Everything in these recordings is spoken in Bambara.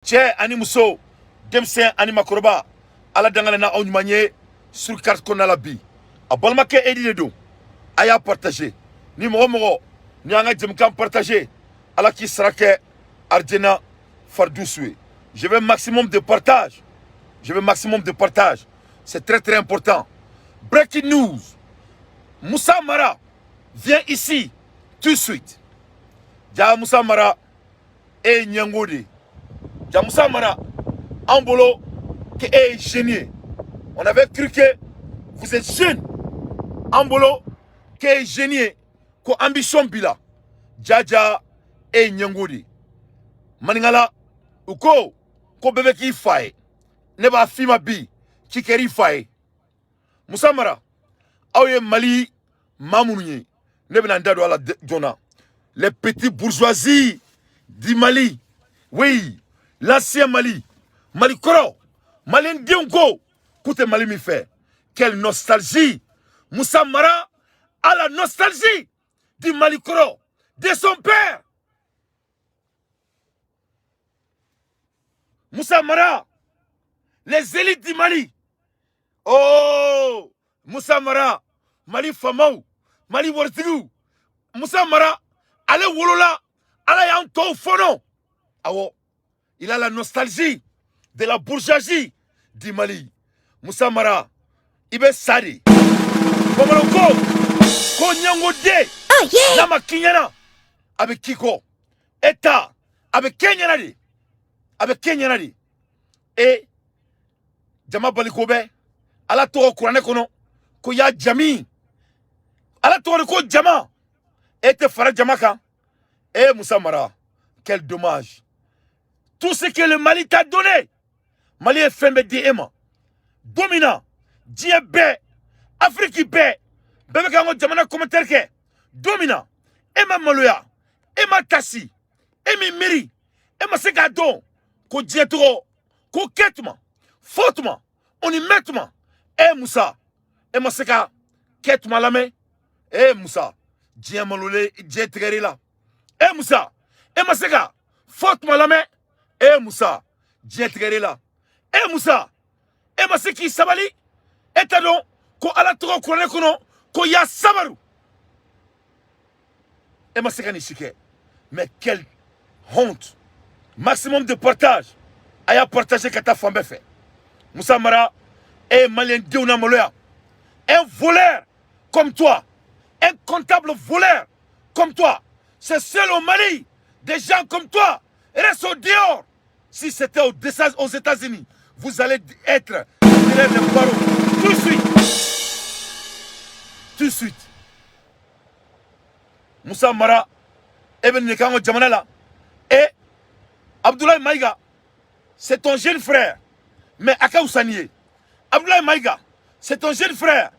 Cɛ ani muso, denmisɛn ani makɔrɔba, Ala dangana na aw ɲuman ye sur carte kɔnɔna la bi. A balimakɛ Edi de don. A y'a partager. Ni mɔgɔ mɔgɔ ni an ka jɛmukan partager, Ala k'i sara kɛ Arjena Fardousu ye. Je veux maximum de partage. Je veux maximum de partage. C'est très très important. Breaking news. Moussa Mara vient ici tout de suite. Ja Moussa Mara e ye ɲɛngo de ye. Ja Moussa Mara, an bolo ke e ye jeune ye. On avait cru que vous êtes jeune. An bolo ke e ye jeune ye, ko ambition b'i la. Jaja e ye ɲɛngo de ye. Maninkala u ko ko bɛɛ bɛ k'i fa ye. Ne b'a f'i ma bi k'i kɛr'i fa ye. Moussa Mara, aw ye Mali maa minnu ye, ne bɛna n da don a la joona. Les petits bourgeoisies du Mali, oui, l'ancien Mali, Mali kɔrɔ, Maliyɛndenw ko k'u tɛ Mali min fɛ. Quelle nostalgie! Moussa Mara a la nostalgie du Mali kɔrɔ, de son père. Moussa Mara, les élites du Mali. Oh, Moussa Mara, Mali faamaw, Mali waritigiw. Moussa Mara, ale wolola, Ala y'an tɔw fɔnɔ. Awɔ, il a la nostalgie de la bourgeoisie du Mali. Moussa Mara, i bɛ sa de. Bamananw ko ko ɲɛngo den n'a ma k'i ɲɛna, a bɛ k'i kɔ. E ta, a bɛ k'e ɲɛna de. A bɛ k'e ɲɛna de. E jama baliko bɛ Ala tɔgɔ kuranɛ kɔnɔ ko ya jami. Ala tɔgɔ de ko jama. E tɛ fara jama kan. E Moussa Mara, quel dommage. Tout ce que le Mali t'a donné, Mali ye fɛn bɛɛ di e ma. Don min na diɲɛ bɛɛ, Afiriki bɛɛ, bɛɛ bɛ k'an ka jamana commentaire kɛ. Don min na e ma maloya, e ma tasi, e m'i miiri, e ma se k'a dɔn ko diɲɛ tɔgɔ ko kɛ tuma, fɔ tuma, o ni mɛn tuma. E Musa, e ma se ka kɛ tuma lamɛn. E Musa, diɲɛ malolen, diɲɛ tigɛr'i la. E Musa, e ma se ka fɔ tuma lamɛn. E Musa, diɲɛ tigɛr'i la. E Musa, e ma se k'i sabali. E t'a dɔn ko Ala tɔgɔ kuranɛ kɔnɔ ko ya sabaru. E ma se ka nin si kɛ. Mais quelle honte! Maximum de partage. A y'a partager ka taa fan bɛɛ fɛ. Moussa Mara, e ye Maliyɛn denw na maloya. Un voleur comme toi, un comptable voleur comme toi, c'est seul au Mali, des gens comme toi restent au dehors. Si c'était aux États-Unis, vous allez être derrière les barreaux tout de suite. Tout de suite. Moussa Mara, e bɛ nin k'an ka jamana la. Et Abdoulaye Maïga, c'est ton jeune frère, mais a ka fisa n'i ye. Abdoulaye Maïga, c'est ton jeune frère.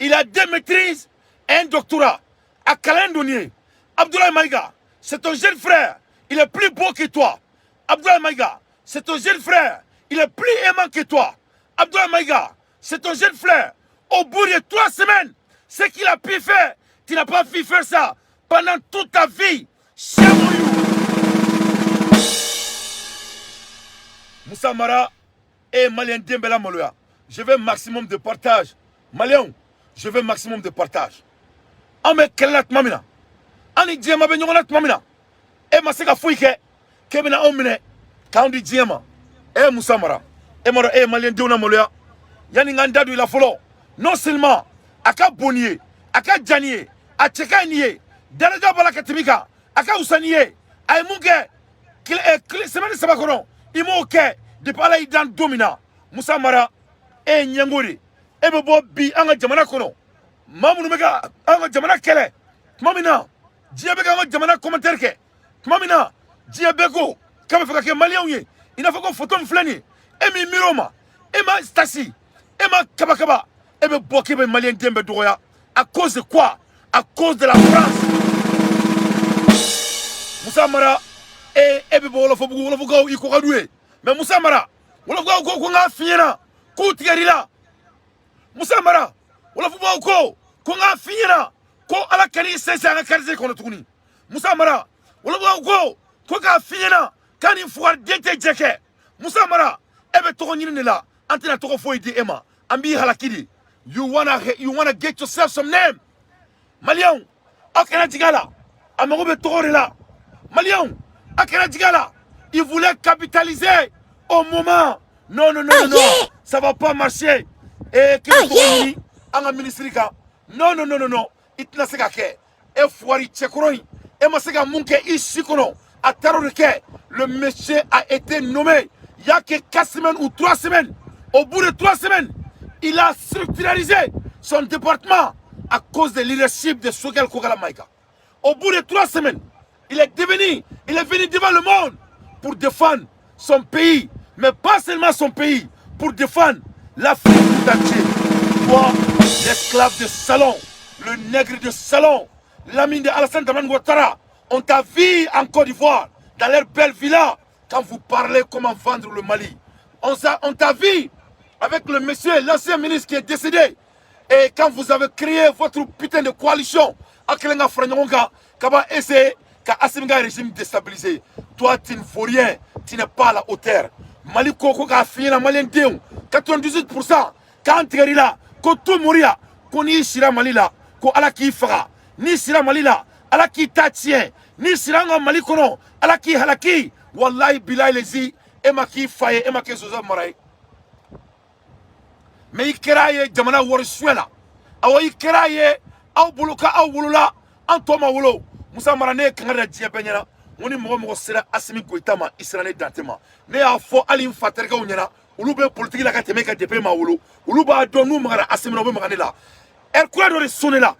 Il a 2 maîtrises et un doctorat. A kalan don nin ye. Abdoulaye Maïga, c'est ton jeune frère. Il est plus beau que toi. Abdoulaye Maïga, c'est ton jeune frère. Il est plus aimant que toi. Abdoulaye Maïga, c'est ton jeune frère. Au bout de 3 semaines, ce qu'il a pu faire, tu n'as pas pu faire ça pendant toute ta vie. Shame on you. Moussa Mara et Malien den bɛɛ la maloya. Je veux maximum de partage. Maliens, je veux maximum de partage. An bɛ kɛlɛ la tuma min na, an ni diɲɛ ma bɛ ɲɔgɔn na tuma min na, e ma se ka foyi kɛ k'e bɛna anw minɛ k'anw di diɲɛ ma. E Moussa Mara, e ma dɔn e ye Malien denw na maloya. Yanni n ka n da don i la fɔlɔ, non seulement a ka bon ni ye, a ka jan ni ye, a cɛ ka ɲi ni ye, daraja b'a la ka tɛmɛ i kan, a ka wusa ni ye. A ye mun kɛ semaine 3 kɔnɔ, i m'o kɛ depuis Ala y'i dan don min na. Moussa Mara, e ye ɲɛngo de. E bɛ bɔ bi an ka jamana kɔnɔ, maa minnu bɛ ka an ka jamana kɛlɛ tuma min na, diɲɛ bɛ ka an ka jamana commentaire kɛ tuma min na, diɲɛ bɛɛ ko k'a bɛ fɛ ka kɛ Maliyɛnw ye, i n'a fɔ ko photo min filɛ nin ye, e m'i miiri o ma, e ma tasi, e ma kabakaba, e bɛ bɔ k'e bɛ Maliyɛn den bɛɛ dɔgɔya. À cause de quoi? À cause de la France. Moussa Mara, e bɛ bɔ Wɔlɔfɔbugu, Wɔlɔfɔkaw i ko ka d'u ye. Mais Moussa Mara, Wɔlɔfɔkaw ko ko n k'a f'i ɲɛna k'u tigɛr'i la. Moussa Mara, Wɔlɔfɔbugukaw ko ko n k'a f'i ɲɛna ko Ala kan'i sɛnsɛn an ka quartier kɔnɔ tuguni. Moussa Mara, Wɔlɔfɔkaw ko ko k'a f'i ɲɛna K'a ni fugariden tɛ jɛ kɛ. Musa Mara, e bɛ tɔgɔ ɲini de la. An tɛna tɔgɔ foyi di e ma, an b'i halaki de. You wanna get yourself some name. Maliyɛnw, aw kana jigin a la, a mago bɛ tɔgɔ de la. Maliyɛnw, aw kana jigin a la. Il voulait capitaliser au moment. Non, non, non, non, non, ça va pas marcher. E k'i bɛ tɔgɔ ɲini an ka ministre kan. Non, non, non, non, non, i tɛna se ka kɛ. E fuwari cɛkɔrɔ in, e ma se ka mun kɛ i si kɔnɔ, a taara o de kɛ. Le monsieur a été nommé il y a que 4 semaines ou 3 semaines. Au bout de 3 semaines, il a structuralisé son département à cause de leadership de Choguel Kokalla Maïga. Au bout de 3 semaines, il est venu devant le monde pour défendre son pays, mais pas seulement son pays, pour défendre l'Afrique tout entière. Toi, l'esclave de salon, le nègre de salon, l'ami de Alassane Dramane Ouattara, on t'a vu en Côte d'Ivoire, dans leur belle villa, quand vous parlez comment vendre le Mali. On t'a vu avec le monsieur, l'ancien ministre qui est décédé. Et quand vous avez créé votre putain de coalition, Akelenga Franyonga, Kaba essayé, ka Assimi ka régime déstabilisé. Toi, tu ne vaux rien, tu n'es pas à la hauteur. Mali ko k'a f'i ɲɛna, Malien denw, 98% k'an tigɛr'i la, ko to moriya, ko n'i sira Mali la, ko Ala k'i faga. N'i sira Mali la, Ala k'i ta tiɲɛ. N'i sira an ka Mali kɔnɔ, Ala k'i halaki. Wallahi bilahi lezi, e ma k'i fa ye, e ma kɛ Joseph Mara ye. Mais i kɛra ye jamana wari suɲɛ la. Awɔ, i kɛra ye aw bolo ka aw wolola, an tɔ ma wolo. Musa Mara, ne ye kangari da diɲɛ bɛɛ ɲɛna, n ko ni mɔgɔ mɔgɔ sera Assimi Goïta ma, i sera ne Dante ma. Ne y'a fɔ hali n fa terikɛw ɲɛna, olu bɛ politiki la ka tɛmɛ e kan depuis e ma wolo. Olu b'a dɔn n'u magara Assimi na, u bɛ maga ne la. Ɛri kura dɔ de sonné la.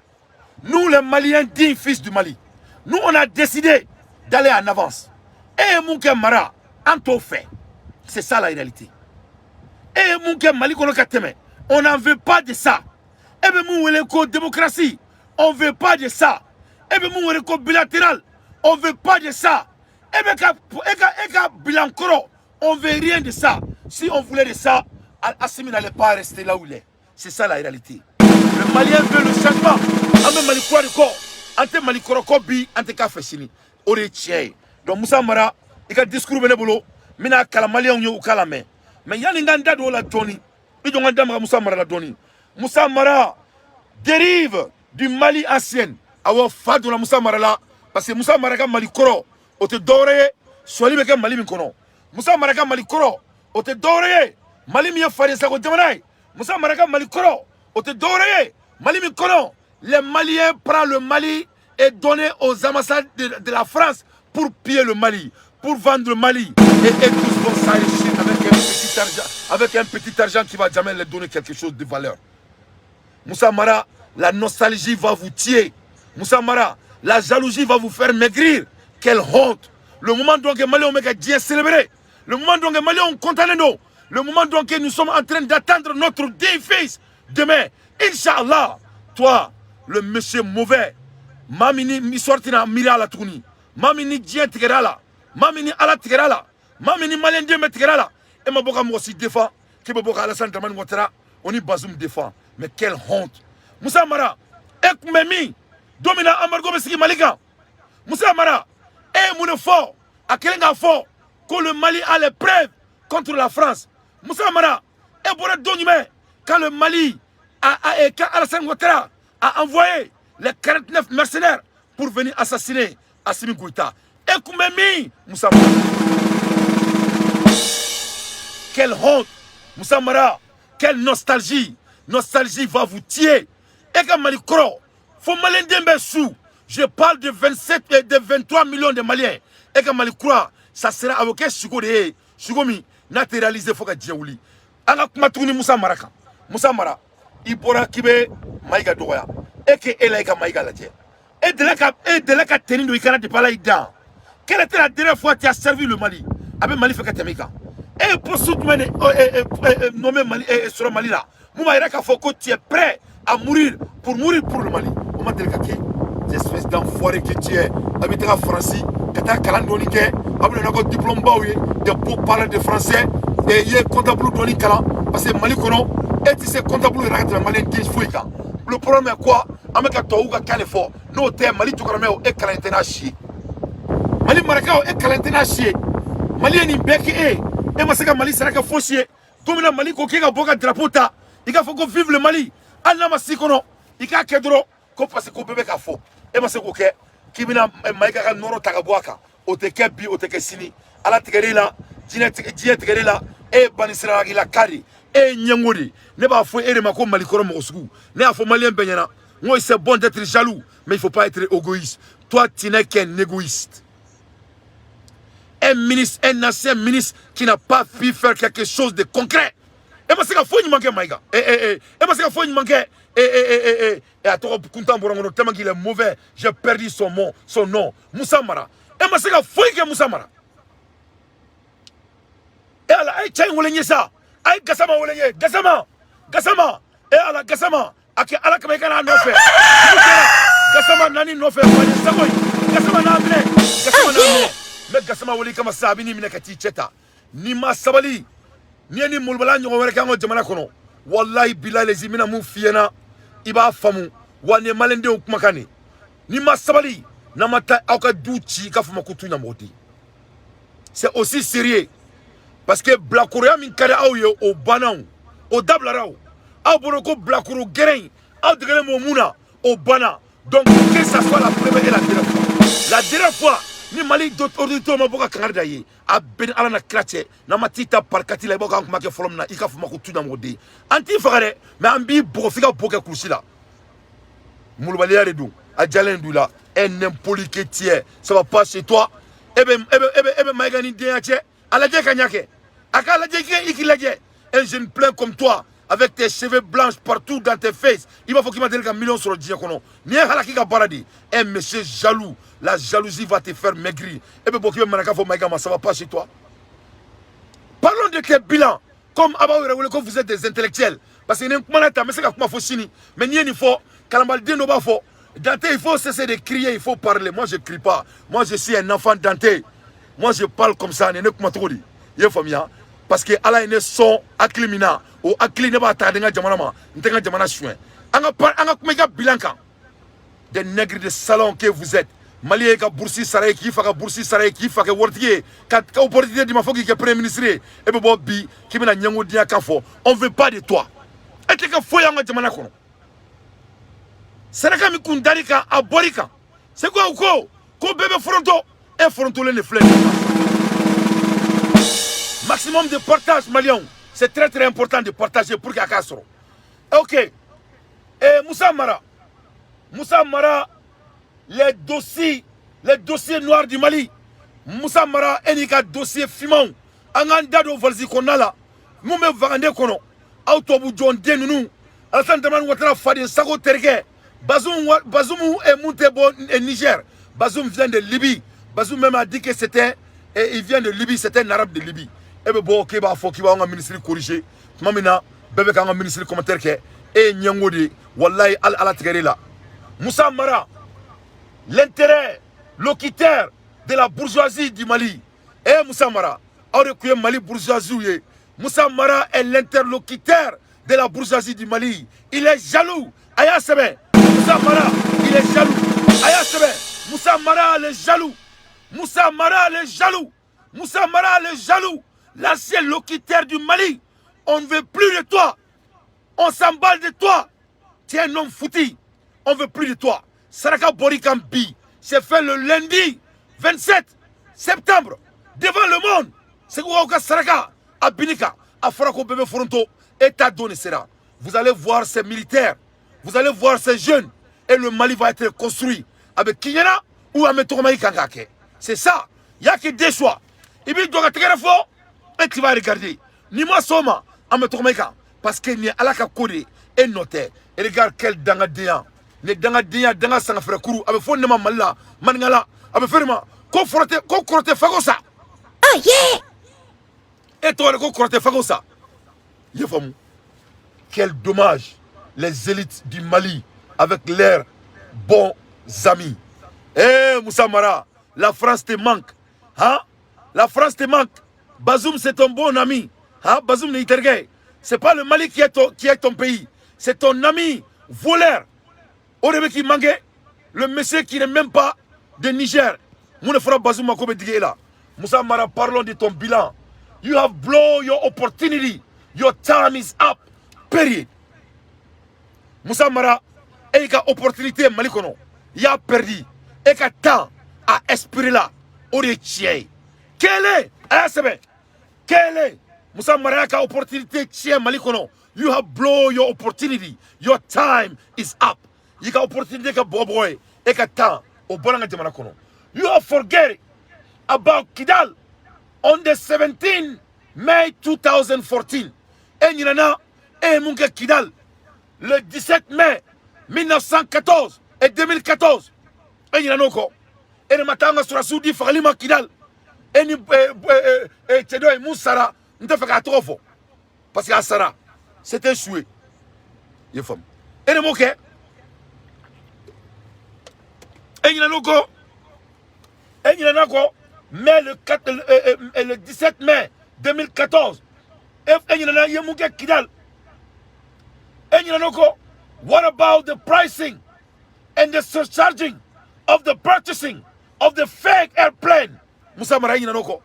Nous, les Maliens dignes fils du Mali, nous, on a décidé d'aller en avance. E ye mun kɛ Mara, an t'o fɛ. C'est ça la réalité. E ye mun kɛ Mali kɔnɔ ka tɛmɛ, on n'en veut pas de ça. E bɛ mun wele ko démocratie, on veut pas de ça. E bɛ mun wele ko bilatéral, on veut pas de ça. E bɛ ka e ka bilan kɔrɔ, on veut rien de ça. Si on voulait de ça, Assimi n'allait pas rester là où il est. C'est ça la réalité. Le Malien veut le changement. An bɛ Mali kura de kɔ, an tɛ Mali kɔrɔ kɔ bi, an tɛ k'a fɛ sini. O de ye tiɲɛ ye. Donc Musa Mara, i ka discours bɛ ne bolo, n bɛna kalan Maliyɛnw ye, u k'a lamɛn. Mais yanni n ka n da don o la dɔɔni, i jɔ n ka n da maga Musa Mara la dɔɔni. Musa Mara dérive du Mali ancien. Awɔ, fa donna Musa Mara la, parce que Musa Mara ka Mali kɔrɔ, o tɛ dɔwɛrɛ ye sɔli bɛ kɛ Mali min kɔnɔ. Musa Mara ka Mali kɔrɔ, o tɛ dɔwɛrɛ ye Mali min ye fadensago jamana ye. Musa Mara ka Mali kɔrɔ, o tɛ dɔwɛrɛ ye Mali min kɔnɔ les Maliens prennent le Mali et donner aux ambassades de la France pour piller le Mali, pour vendre le Mali. Et tous vont s'enrichir avec un petit argent qui va jamais leur donner quelque chose de valeur. Moussa Mara, la nostalgie va vous tuer. Moussa Mara, la jalousie va vous faire maigrir. Quelle honte. Le moment donc que Mali ont bien célébré. Le moment donc que Mali ont condamné nous. Le moment donc que nous sommes en train d'attendre notre défi demain. Inch'Allah, toi, le monsieur mauvais, mamini mi sortina miiri a la tuguni, maa min ni diɲɛ tigɛra la, maa min ni Ala tigɛra la, maa min ni Maliyɛn den bɛɛ tigɛra la, e ma bɔ ka mɔgɔ si défend, k'e bɛ bɔ ka Alassane Dramane Ouattara o ni Bazoum défend. Mais quelle honte. Moussa Mara, e tun bɛ min don min na embargo bɛ sigi Mali kan? Moussa Mara, e ye mun de fɔ a kɛlen k'a fɔ ko le Mali a les preuves contre la France? Moussa Mara, e bɔra don jumɛn quand le Mali a, a, quand Alassane Ouattara a envoyé les 49 mercenaires pour venir assassiner Assimi Goïta? E kun bɛ min, Moussa Mara? Quelle honte. Moussa Mara, quelle nostalgie. Nostalgie va vous tuer. E ka Mali kɔrɔ fo Malien den bɛ su. Je parle de 27 et de 23 millions de Maliens. E ka Mali kura, ça sera a bɛ kɛ sugo de ye, sugo min n'a tɛ réaliser fo ka diɲɛ wuli. An ka kuma tuguni Moussa Mara kan. Moussa Mara, i bɔra k'i bɛ Mayiga dɔgɔya. E k'e la i ka Mayiga lajɛ, e delila ka tenue don i kana depuis Ala y'i dan. Quelle était la dernière fois tu as servi le Mali? A bɛ Mali fɛ ka tɛmɛ i kan. E ye poste jumɛn de nommé Mali sɔrɔ Mali la mun b'a yira k'a fɔ ko tu es prêt à mourir pour le Mali? O ma deli ka kɛ. Espèce d'enfoiré que tu es. A bɛ taga Faransi ka taa kalan dɔɔni kɛ, a bɛ na n'aw ka diplôme baw ye, des beaux parleurs de français. Et i ye comptable dɔɔni kalan, parce que Mali kɔnɔ e tɛ se comptable yɛrɛ ka tɛmɛ Malien den foyi kan. Le problème est quoi? An bɛ ka tubabuw ka kan de fɔ, n'o tɛ Mali jukɔrɔmɛw, e kalan tɛ n'a si ye. Mali marakaw, e kalan tɛ n'a si ye. Mali ye nin bɛɛ kɛ e ye, e ma se ka Mali sara kɛ fosi ye. Don min na Mali ko k'e ka bɔ ka drapeau ta, i k'a fɔ ko vive le Mali, hali n'a ma s'i kɔnɔ, i k'a kɛ dɔrɔn ko parce que ko bɛɛ bɛ k'a fɔ, e ma se k'o kɛ. K'i bɛna Mayiga ka nɔrɔ ta ka bɔ a kan, o tɛ kɛ bi, o tɛ kɛ sini. Ala tigɛr'e la, jinɛ tigɛ, diɲɛ tigɛr'e la. E ye banisiralakila ka de, e ye ɲɛngo de. Ne b'a fɔ e de ma ko Malikɔrɔ mɔgɔ sugu. Ne y'a fɔ maliyɛn bɛɛ ɲɛna n ko c'est bon d'être jaloux, mais il faut pas être égoïste. Toi, tu n'es qu'un égoïste, un ministre, un ancien ministre qui n'a pas pu faire quelque chose de concret. E ma se ka foyi ɲuman kɛ Mayiga, e e e e ma se ka foyi ɲuman kɛ. E e e e e a tɔgɔ kuntan bɔra n kɔnɔ tellement qu'il est mauvais, j'ai perdu son nom, son nom. Moussa Mara, e ma se ka foyi kɛ Moussa Mara. E ala, a ye cɛ in wele n ye sa, a ye Gasama wele n ye. Gasama, Gasama, e ala, Gasama, a kɛ Ala kama i ka n'a nɔfɛ. Dugu jɛra, Gasama nani nɔfɛ, faden sago in. Gasama n'a minɛ, Gasama n'a minɛ. N bɛ Gasama wele i kama sisan, a bɛ n'i minɛ ka t'i cɛ ta. N'i ma sabali, n'i ye ni molobala ɲɔgɔn wɛrɛ kɛ an ka jamana kɔnɔ, walahi bilahi lezi, n bɛna mun f'i ɲɛna, i b'a faamu wa. Nin ye maliyɛndenw kumakan de. N'i ma sabali, n'an ma taa aw ka du ci, i k'a fɔ ma ko tu ɲamɔgɔden. C'est aussi sérieux, parce que bilakoroya min ka di aw ye, o banna, o o dabilara. O aw bolo ko bilakoro gɛrɛ in, aw degelen b'o mun na, o banna. Donc que ça soit la première et la dernière fois, la dernière fois ni Mali autorité ma bɔ ka kangari da ye, a bɛɛ ni Ala na kira cɛ, n'an ma t'i ta parikati la, i b'a fɔ k'an kuma kɛ fɔlɔ min na, i k'a fɔ ma ko tu ɲamɔgɔden. An t'i faga dɛ, mais an b'i bugɔ f'i ka bo kɛ kulusi la. Molobaliya de don, a jalen don i la. Un impoli que tu es, ça va pas chez toi. E bɛ Mayiga ni denya cɛ, a lajɛ ka ɲa kɛ, a k'a lajɛ i k'i lajɛ. Un jeune plein comme toi, avec tes cheveux blancs partout dans tes faces, i b'a fɔ k'i ma deli ka million sɔrɔ diɲɛ kɔnɔ. Nin ye halaki ka baara de ye. Un monsieur jaloux, la jalousie va te faire maigrir. E bɛ bɔ k'i bɛ manaka fɔ Mayiga ma, ça va pas chez toi. Parlons de tes bilans, comme a b'aw yɛrɛ wele ko vous êtes des intellectuels, parce que ni n kumana tan, n bɛ se ka kuma fɔ sini, mais n'i ye nin fɔ, kalanbaliden dɔ b'a fɔ: Dante, il faut cesser de crier, il faut parler. Moi, je crie pas, moi, je suis un enfant Dante. Moi, je parle comme ça. Nin ne kuma cogo di, i ye faamuya? Parce que Ala ye ne sɔn hakili min na, o hakili ne b'a ta ka di n ka jamana ma, n tɛ n ka jamana suɲɛ. An ka kuma i ka bilan kan. Des nègres de salon que vous êtes. Mali ye ka bourse sara ye, k'i fa ka bourse sara ye, k'i fa kɛ waritigi ye, ka opportunité d'i ma fo k'i kɛ premier ministre ye. E bɛ bɔ bi k'i bɛna ɲɛngodenya kan fɔ. On veut pas de toi. E tɛ kɛ foyi an ka jamana kɔnɔ. Saraka min kun dar'i kan, a bɔr'i kan. C'est quoi? Ko bɛɛ bɛ foronto, e forontolen de filɛ nin ye. Maximum de partage, maliyɛnw, c'est très très important de partager pour que a k'a sɔrɔ. Ok, et Moussa Mara, Moussa Mara, les dossiers noirs du Mali. Moussa Mara, e n'i ka dossier fimanw, an k'an da don valise kɔnɔna la, mun bɛ vagande kɔnɔ. Aw tubabu jɔnden ninnu, Alassane Dramane Ouattara faden sago terikɛ Bazoum, Bazoum e mun tɛ bɔ Niger. Bazoum vient de Libye. Bazoum même a dit que c'était et il vient de Libye, c'était un arabe de Libye. E bɛ bɔ k'e b'a fɔ k'i b'anw ka ministre corriger tuma min na bɛɛ bɛ k'an ka ministre commentaire kɛ, e ye ɲɛngo de ye. Walayi, hali Ala tigɛr'e la. Moussa Mara, l'intérêt locutaire de la bourgeoisie du Mali. Eh Moussa Mara, aw de tun ye Mali bourgeoisie ye. Moussa Mara est l'interlocuteur de la bourgeoisie du Mali. Il est jaloux. A y'a sɛbɛn. Moussa Mara, il est jaloux. A y'a sɛbɛn. Moussa Mara, le jaloux. Moussa Mara, le jaloux. Moussa Mara, le jaloux. L'ancien locutaire du Mali. On ne veut plus de toi. On s'emballe de toi. Tu es un homme foutu. On ne veut plus de toi. Saraka bɔr'i kan bi, c'est fait le lundi 27 septembre devant le monde. C'est quoi saraka a binika a fɔra ko bɛɛ bɛ foronto, e ta don de sera. Vous allez voir ces militaires, vous allez voir ces jeunes et le Mali va être construit. A bɛ k'i ɲɛna ou an bɛ tɔgɔma i kan k'a kɛ. C'est ça. Il y a que deux choix. I b'i jɔ ka tɛgɛrɛ fɔ et tu vas regarder. N'i ma sɔn o ma, an bɛ tɔgɔma i kan, parce que nin ye Ala ka ko de ye, e nɔ tɛ. Et regarde quel dangadenya nin dangadenya, danga sangafɛrɛkuru. A bɛ fɔ ne ma Mali la, maninkala, a bɛ fɔ de ma ko fɔrɔtɛ, ko kɔrɔtɛ fako sa. Oh yeah! E tɔgɔ de ko kɔrɔtɛ fako sa, i ye faamu? Quel dommage, les élites du Mali avec leurs bons amis. Eh Moussa Mara, la France te manque, hein? La France te manque. Bazoum, c'est ton bon ami, hein? Bazoum ni terikɛ. C'est pas le Mali qui est ton pays, c'est ton ami voleur o de bɛ k'i manquer, le monsieur qui n'est même pas de Niger. Mun de fɔra Bazoum ma ko bɛ digi e la? Moussa Mara, parlons de ton bilan. You have blown your opportunity. Your time is up. Period. Moussa Mara, e y'i ka opportunité Mali kɔnɔ, i y'a perdu. E ka temps a expiré la. O de ye tiɲɛ ye. Kelen, a y'a sɛbɛn. Kelen, Moussa Mara y'a ka opportunité tiɲɛ Mali kɔnɔ. You have blown your opportunity. Your time is up. I ka opportunité kɛ bɔgɔ bɔgɔ ye. E ka temps o bɔra an ka jamana kɔnɔ. You have forget about Kidal on the 17 May 2014. E ɲinɛna e ye mun kɛ Kidal le 17 mai 1914 et 2014. E ɲinɛn'o kɔ. E de ma taa an ka sɔrɔdasiw di fagali ma Kidal. E ni cɛ dɔ ye mun sara, n tɛ fɛ k'a tɔgɔ fɔ parce que a sara, c'était échoué. I ye faamu? E de m'o kɛ. E ɲinɛn'o kɔ. E ɲinɛna kɔ mai le 4, le 17 mai 2014. E ɲinɛna i ye mun kɛ Kidal. E ɲinɛn'o kɔ. What about the pricing and the surcharging of the purchasing of the fake airplane? Moussa Mara, e ɲinɛn'o kɔ.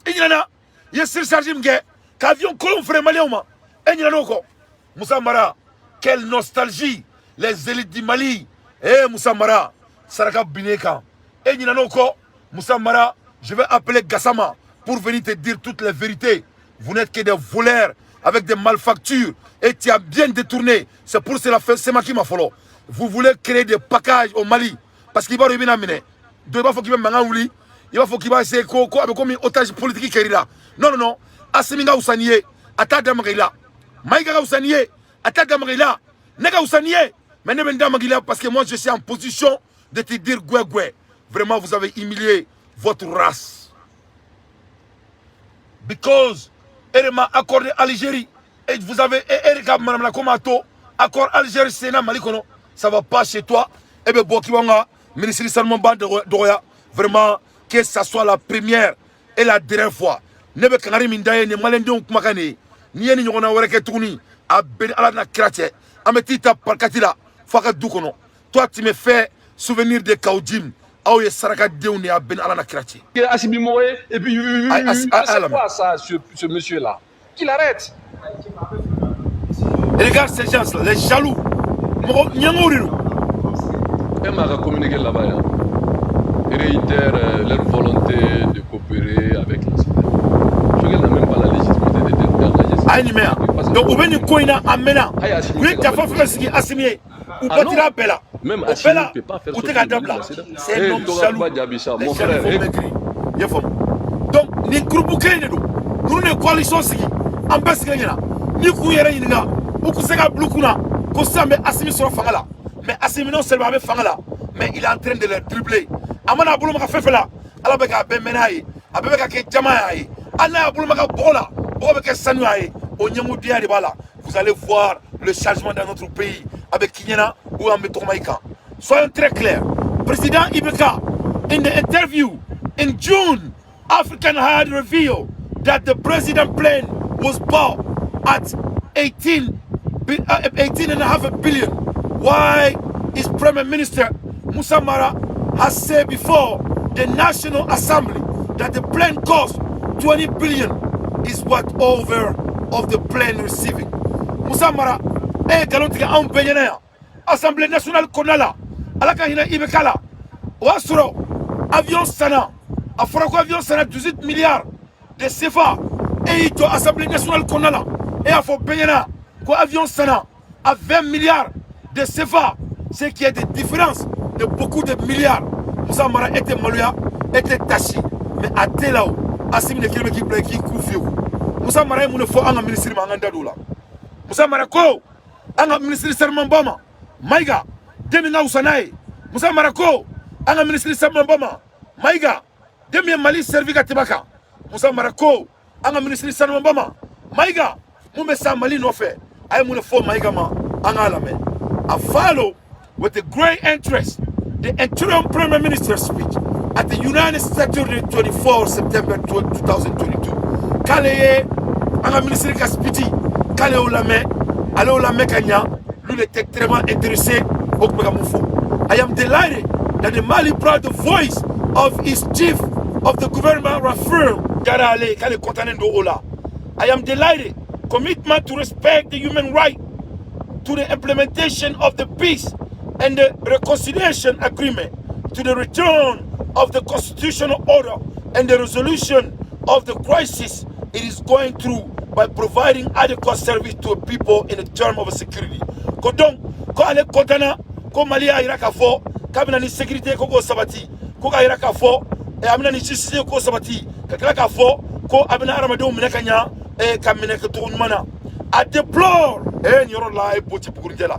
E ɲinɛna i ye surcharge min kɛ ka avion kolon feere maliyɛnw ma. E ɲinɛn'o kɔ. Moussa Mara, quelle nostalgie, les élites du Mali. Eh Moussa Mara, saraka binnen kan. E ɲinɛn'o kɔ. Moussa Mara, je vais appeler Gassama pour venir te dire toutes les vérités. Vous n'êtes que des voleurs avec des malfactures et tu as bien détourné. C'est pour cela que c'est qui m'a follow. Vous voulez créer des packages au Mali parce qu'il va revenir à. Donc il va faut qu'il va mangan wuli. Il va faut qu'il va essayer ko ko avec comme otage politique kɛr'i la. Non, non, non. Assimi ka wusa n'i ye. A t'a da maga i la. Maïga ka wusa n'i ye. A t'a da maga i la. Ne ka wusa n'i ye. Mais ne bɛ n da maga i la parce que moi, je suis en position de te dire goué goué. Vraiment, vous avez humilié votre race. Because e de ma accordé Algérie et vous avez e de ka manamana ko m'a to accord Algérie senna Mali kɔnɔ, ça va pas chez toi. E bɛ bɔ k'i b'anw ka ministre sanumanba dɔgɔya. Vraiment, que ça soit la première et la dernière fois. Ne bɛ kangari min da ye, nin maliyɛndenw kumakan de ye. N'i ye nin ɲɔgɔnna wɛrɛ kɛ tuguni, a bɛɛ ni Ala n'a kira cɛ, an bɛ t'i ta parakati la f'a ka du kɔnɔ. Toi, tu me fais souvenir de Kaou Djim. Aw ye sarakadenw de ye, a bɛɛ ni Ala n'a kira cɛ. Assimi Moé, et puis c'est quoi ça, ce monsieur-là? Qu'il arrête. Et regarde ces gens-là, les jaloux. Mɔgɔ ɲɛngow de don. E m'a ka communiqué là-bas, hein. Ils réitèrent leur volonté de coopérer avec la CEDEAO. Choguel n'a même pas la légitimité d'engager. A ye nin mɛn yan. Donc u bɛ nin ko in na a mɛnna. U ye janfa fɛn fɛn sigi Assimi ye, u batira bɛɛ la. O bɛɛ la, u tɛ k'a dabila. C'est un homme jaloux. Les jaloux vont maigrir. I y'a faamu? Donc nin groupe kelen de don. Ninnu de ye coalition sigi. An bɛɛ sigilen ɲɛna. N'i k'u yɛrɛ ɲininka, u kun se ka bila u kunna ko sisan bɛ Assimi sɔrɔ fanga la. Mais Assimi, non seulement a bɛ fanga la, mais il est en train de les dribbler. A mana a bolo maga fɛn fɛn la, Ala bɛ k'a bɛɛ mɛn n'a ye. A bɛɛ bɛ ka kɛ jama y'a ye. Hali n'a y'a bolo maga bɔgɔ la, bɔgɔ bɛ kɛ sanu y'a ye. O ɲɛmudenya de b'a la. Vous allez voir le changement dans notre pays avec k'i ɲɛna ou an bɛ tɔgɔma i kan. Soyons très clairs. Président IBK, in the interview in June, African had revealed that the president plane was bought at 18 and a half billion. Why is Prime Minister Moussa Mara has said before the National Assembly that the plane cost 20 billion is what over of the plane receiving. Moussa Mara, e nkalon tigɛ anw bɛɛ ɲɛna yan. Assemblée nationale kɔnɔna la, Ala ka hinɛ IBK la. O y'a sɔrɔ avion sanna, a fɔra ko avion sanna 18 milliards de CFA. E y'i jɔ Assemblée nationale kɔnɔna la, e y'a fɔ bɛɛ ɲɛna ko avion sanna à 20 milliards de CFA, ce qui est des différences de beaucoup de milliards. Moussa Mara, e tɛ maloya, e tɛ tasi, mais a tɛ la o. Assimi de kelen bɛ k'i bila k'i ku fiyewu. Moussa Mara ye mun de fɔ an ka ministre ma? An ka da don o la. Moussa Mara ko an ka ministre sermanba ma, Maïga, den min ka wusa n'a ye. Moussa Mara ko an ka ministre sermanba ma, Maïga, den min ye Mali servi ka tɛmɛ a kan. Moussa Mara ko an ka ministre sermanba ma, Maïga, mun bɛ sa Mali nɔfɛ. A ye mun de fɔ Maïga ma? An k'a lamɛn. I follow with a great interest the interim prime minister's speech at the United Saturday 24 September 2022. K'ale ye an ka ministre ka speech, k'ale y'o lamɛn, ale y'o lamɛn ka ɲa. Lui, il était extrêmement intéressé o tun bɛ ka mun fɔ. I am delighted that the Mali brought the voice of his chief of the government reaffirmed diyara ale k'ale content don o la. I am delighted commitment to respect the human right, to the implementation of the peace and the reconciliation agreement, to the return of the constitutional order and the resolution of the crisis it is going through by providing adequate service to people in the term of security. Ko donc, ko ale content ko Mali y'a yira k'a fɔ k'a bɛna ni sécurité ko k'o sabati, ko k'a yira k'a fɔ a bɛna ni justice ko sabati, ka tila k'a fɔ ko a bɛna hadamadenw minɛ ka ɲa, ka minɛ kɛcogo ɲuman na. A déplore nin yɔrɔ la, a ye boti bugurijɛ la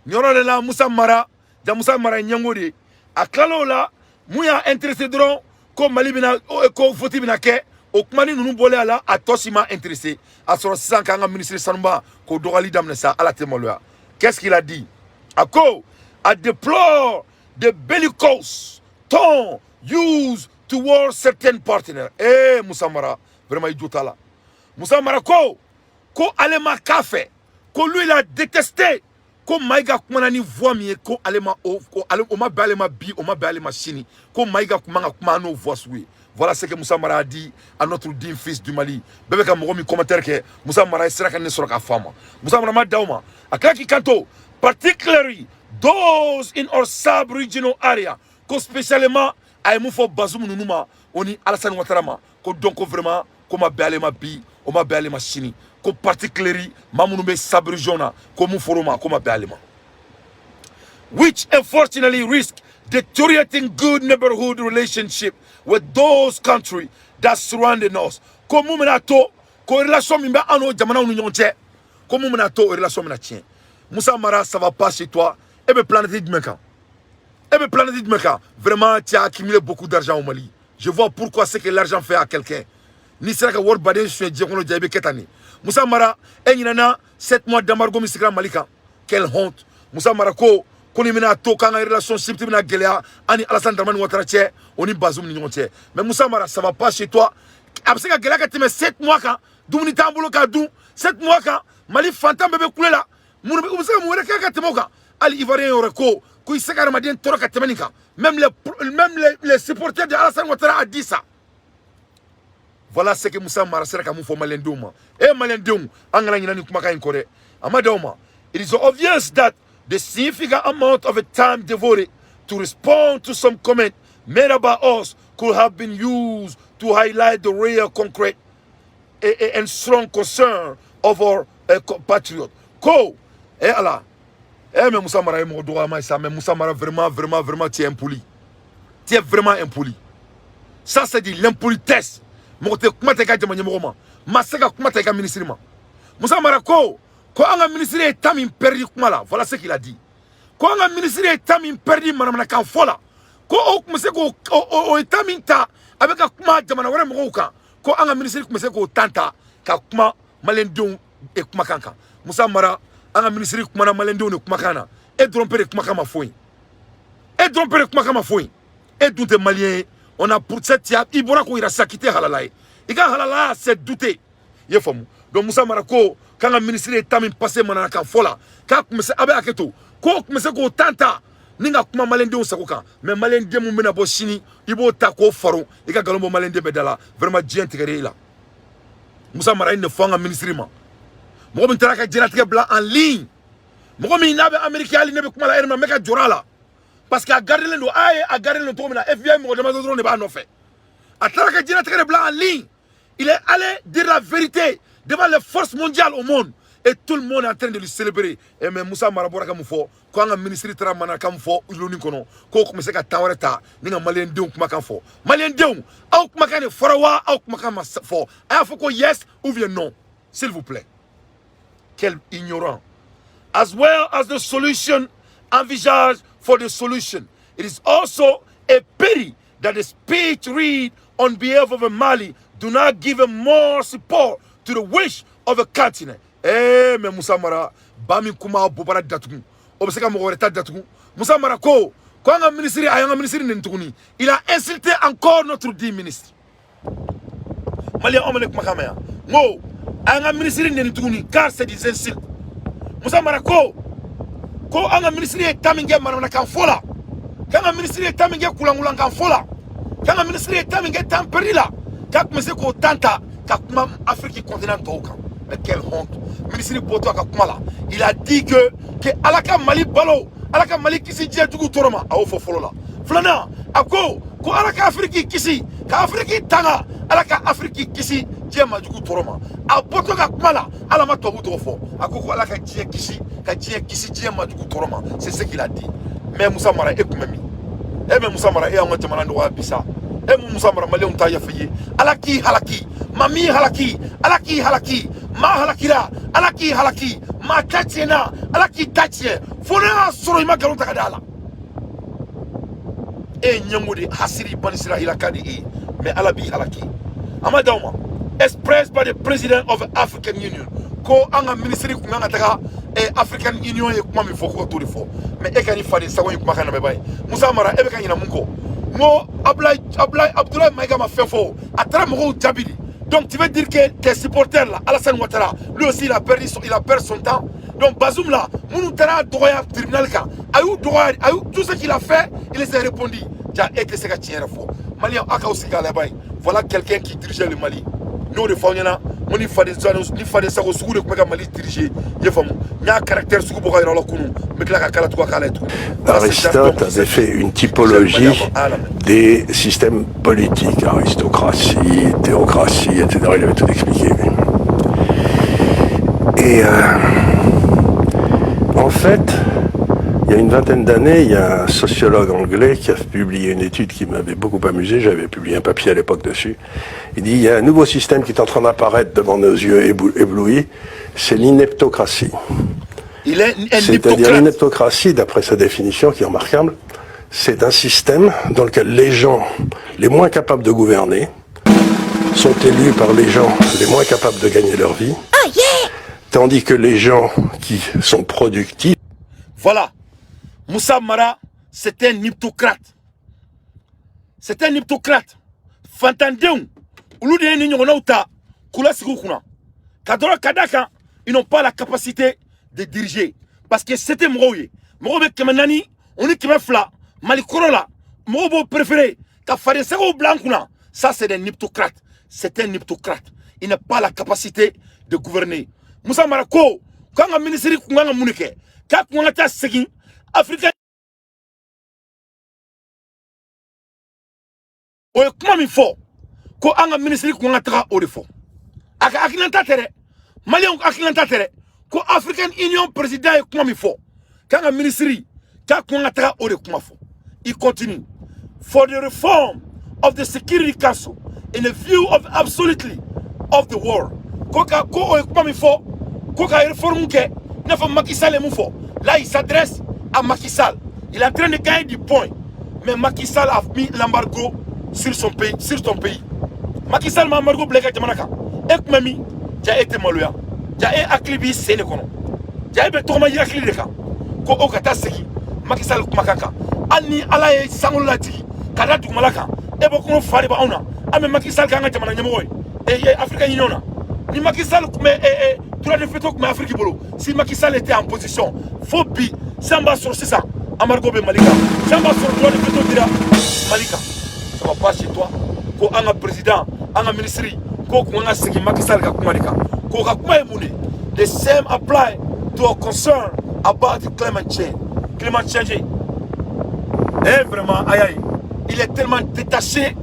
nin yɔrɔ de la. Musa Mara ja, Musa Mara ye ɲɛngo de ye. A tilal'o la, mun y'a intéressé dɔrɔn, ko Mali bɛna, ko vote bɛna kɛ. O kumani ninnu bɔlen a la, a tɔ si ma intéressé. A sɔrɔ sisan k'an ka ministre sanuba k'o dɔgɔyali daminɛ sa. Ala tɛ maloya. Qu'est-ce qu'il a dit? A ko a déplore the bellicose tone used towards certains partenaires. Musa Mara, vraiment, i jo t'a la. Musa Mara ko ale ma k'a fɛ, ko lui, il a détesté ko Maïga kumana ni voix min ye, ko ale ma o, ko ale o ma bɛn ale ma bi, o ma bɛn ale ma sini, ko Maïga kuma ka kuma n'o voix sugu ye. Voilà ce que Moussa Mara a dit à notre digne fils du Mali. Bɛɛ bɛ ka mɔgɔ min commentaire kɛ, Moussa Mara ye sira ka ne sɔrɔ k'a fɔ a ma. Moussa Mara ma da o ma, a kila k'i kanto, particularly those in our sub-regional area, ko spécialement a ye mun fɔ Bazoum ninnu ma, o ni Alassane Ouattara ma, ko donc ko vraiment ko ma bɛn ale ma bi, o ma bɛn ale ma sini, ko particularly maa minnu bɛ sub-region na, ko mun fɔr'o ma, ko ma bɛn ale ma, which unfortunately risk deteriorating good neighborhood relationship with those countries that surrounding us. Ko mun bɛna to ko relation min bɛ an n'o jamanaw ni ɲɔgɔn cɛ, ko mun bɛna to o relation bɛna tiɲɛ. Moussa Mara, ça va pas chez toi. E bɛ planète jumɛn kan? E bɛ planète jumɛn kan? Vraiment, tu as accumulé beaucoup d'argent au Mali. Je vois pourquoi, ce que l'argent fait à quelqu'un. N'i sera ka wari baden suɲɛ diɲɛ kɔnɔ ja, i bɛ kɛ tan de. Moussa Mara, e ɲinɛna 7 mois d'embargo min sigira Mali kan? Quelle honte! Moussa Mara ko nin bɛna to k'an ka relationship bɛna gɛlɛya an ni Alassane Dramane Ouattara cɛ, o ni Bazoum ni ɲɔgɔn cɛ. Mais Moussa Mara, ça va pas chez toi. A bɛ se ka gɛlɛya ka tɛmɛ 7 mois kan? Dumuni t'an bolo k'a dun 7 mois kan. Mali fantan bɛɛ bɛ kule la. Mun bɛ u bɛ se ka mun wɛrɛ kɛ ka tɛmɛ o kan? Hali Ivoirien yɛrɛ ko i se ka hadamaden tɔɔrɔ ka tɛmɛ nin kan. Même les supporters de Alassane Ouattara a dit ça. Voilà ce que Moussa Mara sera ka mun fɔ maliyɛndenw ma. E maliyɛndenw, an kana ɲinɛ nin kumakan in kɔ dɛ. A ma d'aw ma. It is obvious that the significant amount of time devoted to respond to some comment made about us could have been used to highlight the real, concrete and strong concern of our compatriots. Ko eh ala eh, mais Moussa Mara ye mɔgɔ dɔgɔyama ye sa. Mais Moussa Mara, vraiment, vraiment, vraiment, tu es impoli. Tu es vraiment impoli. Ça, c'est de l'impolitesse. Mɔgɔ tɛ kuma tɛ i ka jama ɲɛmɔgɔ ma, ma se ka kuma ta i ka ministre ma. Moussa Mara ko an ka ministre ye temps min perdu kuma la, voilà ce qu'il a dit, ko an ka ministre ye temps min perdu manamanakan fɔ la, ko o tun bɛ se k'o o ye temps min ta a bɛ ka kuma jamana wɛrɛ mɔgɔw kan, ko an ka ministre tun bɛ se k'o temps ta ka kuma maliyɛndenw kumakan kan. Moussa Mara, an ka ministre kumana maliyɛndenw de kumakan na, e dɔrɔn pe de kumakan ma fɔ yen. E dɔrɔn pe de kumakan ma fɔ yen. E dun tɛ maliyɛn ye. On a pour cette, i bɔra k'o yira sisan k'i tɛ halala ye. I ka halalaya, c'est douté. I ye faamu? Donc Moussa Mara ko k'an ka ministre ye temps min passé mananakan fɔ la, k'a tun bɛ se, a bɛ hakɛ to, k'o tun bɛ se k'o temps ta ni ka kuma maliyɛndenw sago kan. Mais maliyɛnden mun bɛna bɔ sini, i b'o ta k'o faro i ka nkalon bɔ maliyɛnden bɛɛ da la. Vraiment, diɲɛ tigɛra e la. Moussa Mara ye nin de fɔ an ka ministre ma. Mɔgɔ min taara ka diɲɛlatigɛ bila en ligne, mɔgɔ min n'a bɛ Amérique, hali ne bɛ kuma la e ma, n bɛ ka jɔrɔ a la parce que a gardelen don. A ye a gardelen don cogo min na, FBI mɔgɔ damadɔ dɔrɔn de b'a nɔfɛ. A taara ka diɲɛlatigɛ de bila en ligne. Il est allé dire la vérité devant les forces mondiales au monde et tout le monde est en train de lui célébrer. Et mais Moussa Mara bɔra ka mun fɔ? Ko an ka ministre taara mananakan fɔ loni kɔnɔ, k'o tun bɛ se ka temps wɛrɛ ta ni ka maliyɛndenw kumakan fɔ. Maliyɛndenw, aw kumakan de fɔra wa, aw kumakan ma fɔ? A y'a fɔ ko yes ou bien non, s'il vous plaît. Quel ignorant! As well as the solution envisaged for the solution. It is also a pity that the speech read on behalf of Mali do not give a more support to the wish of a continent. Eh, mais Moussa Mara, ba min kuma bobara datugu, o bɛ se ka mɔgɔ wɛrɛ ta datugu. Moussa Mara ko an ka ministre, a y'an ka ministre neni tuguni. Il a insulté encore notre dit ministre. Malien, anw bɛ ne kumakan mɛn yan. N ko a y'an ka ministre neni tuguni, car c'est des insultes. Moussa Mara ko an ka ministre ye temps min kɛ manamanakan fɔ la, k'an ka ministre ye temps min kɛ kulankulankan fɔ la, K'an ka ministre ye temps min kɛ temps perdu la, k'a tun bɛ se k'o temps ta ka kuma Afrique continent tɔw kan. Mais quelle honte! Ministre bɔtɔ a ka kuma la, il a dit que Ala ka Mali balo, Ala ka Mali kisi diɲɛ jugu tɔɔrɔ ma. A y'o fɔ fɔlɔ la. Filanan, a ko ko Ala ka Afrique kisi, ka Afrique tanga, Ala ka Afrique kisi diɲɛ majugu tɔɔrɔ ma. A bɔtɔ ka kuma la, Ala ma tubabu tɔgɔ fɔ. A ko ko Ala ka diɲɛ kisi, ka diɲɛ kisi diɲɛ majugu tɔɔrɔ ma. C'est ce qu'il a dit. Mais Moussa Mara, e kun bɛ min? E bɛ Musa Mara, e y'an ka jamana nɔgɔya bi sa. E mun Musa Mara, maliyɛnw t'a yafa i ye. Ala k'i halaki. Maa min halaki, Ala k'i halaki. Maa halakira, Ala k'i halaki. Maa ta tiɲɛna, Ala k'i ta tiɲɛ. Fo n'a y'a sɔrɔ i ma nkalon ta ka da a la. E ye ɲɛngo de hasiri banisira hilaka de e ye, mais Ala b'i halaki. A ma d'aw ma. Expressed by the president of the African Union, ko an ka ministre kun kan ka taga African Union ye kuma min fɔ, ko ka t'o de fɔ. Mais e ka ni faden sago in kumakan lamɛn ba ye. Musa Mara, e bɛ ka ɲinɛ mun kɔ? N ko Abdoulaye Maïga ma fɛn fɔ, a taara mɔgɔw jaabi de. Donc tu veux dire que tes supporters là, Alassane Ouattara, lui aussi il a perdu son temps. Donc Bazoum là, minnu taara dɔgɔya tribunal kan, a y'u dɔgɔya, a y'u, tout ce qu'il a fait, il les a répondu. Ja e tɛ se ka tiɲɛ yɛrɛ fɔ. Maliyɛn, aw k'aw sigi k'a laban ye. Voilà quelqu'un qui dirigeait le Mali. N'o de fɔ aw ɲɛna, n ko ni faden, ni faden sago sugu de tun bɛ ka Mali diriger. I ye faamu? N y'a caractère sugu bɔ ka yira aw la kunun, n bɛ tila ka kala tugun a k'a la ye tuguni. Aristote avait fait une typologie des systèmes politiques, aristocratie, théocratie, etc. Il avait tout expliqué. Et en fait, il y a une vingtaine d'années, il y a un sociologue anglais qui a publié une étude qui m'avait beaucoup amusé. J'avais publié un papier à l'époque dessus. Il dit, il y a un nouveau système qui est en train d'apparaître devant nos yeux éblouis, c'est l'ineptocratie. Il est un C'est-à-dire l'ineptocratie, d'après sa définition qui est remarquable, c'est un système dans lequel les gens les moins capables de gouverner sont élus par les gens les moins capables de gagner leur vie, tandis que les gens qui sont productifs. Voilà. Moussa Mara, c'est un ineptocrate. C'est un ineptocrate. Fantandenw, olu de ye ni ɲɔgɔnnaw ta k'u lasigi u kunna. Ka dɔrɔn ka da kan, ils n'ont pas la capacité de diriger. Parce que c'était mɔgɔw ye. Mɔgɔw bɛ 400 o ni 200 Mali kɔrɔ la. Mɔgɔw b'o préféré ka faden sɛgɛw bila an kunna. Ça, c'est des ineptocrates. C'est un ineptocrate. Il n'a pas la capacité de gouverner. Moussa Mara ko k'an ka ministre kun kan ka mun de kɛ? K'a kun kan ka taa segin Afrika. O ye kuma min fɔ, ko an ka ministre kun kan ka taga o de fɔ. A ka hakilinata tɛ dɛ, maliyɛnw ka hakilinata tɛ dɛ. Ko African Union président ye kuma min fɔ, k'an ka ministre k'a kun kan ka taga o de kuma fɔ. Il continue: for the reform of the Security Council in the view of absolutely of the world. Ko ka ko o ye kuma min fɔ, ko ka réforme kɛ i n'a fɔ Macky Sall ye mun fɔ. Là, il s'adresse à Macky Sall. Il est en train de gagner du point, mais Macky Sall a mis l'embargo sur son pays, sur ton pays. Macky Sall ma embargo bila i ka jamana kan. E kun bɛ min? Ja e tɛ maloya? Ja e hakili b'i sen de kɔnɔ. Ja e bɛ tɔgɔma i hakili de kan. Ko o ka taa segin Macky Sall kumakan kan. Hali ni Ala ye sankolo lajigin ka da dugumala kan, e bɔ kɔnɔ fa de b'anw na. An bɛ Macky Sall k'an ka jamana ɲɛmɔgɔ ye e African Union na. Ni Macky Sall tun bɛ droit de veto tun bɛ Afrique bolo, si Macky Sall était en position, fo bi san b'a sɔrɔ sisan embargo bɛ Mali kan, san b'a sɔrɔ droit de veto dira Mali kan. Ça va pas chez toi. Ko an ka président, an ka ministre, ko kun kan ka segin Macky Sall ka kuma de kan. K'o ka kuma ye mun de? The same apply to our concern about the climate change. Climate change. Eh vraiment, aïe aïe, il est tellement détaché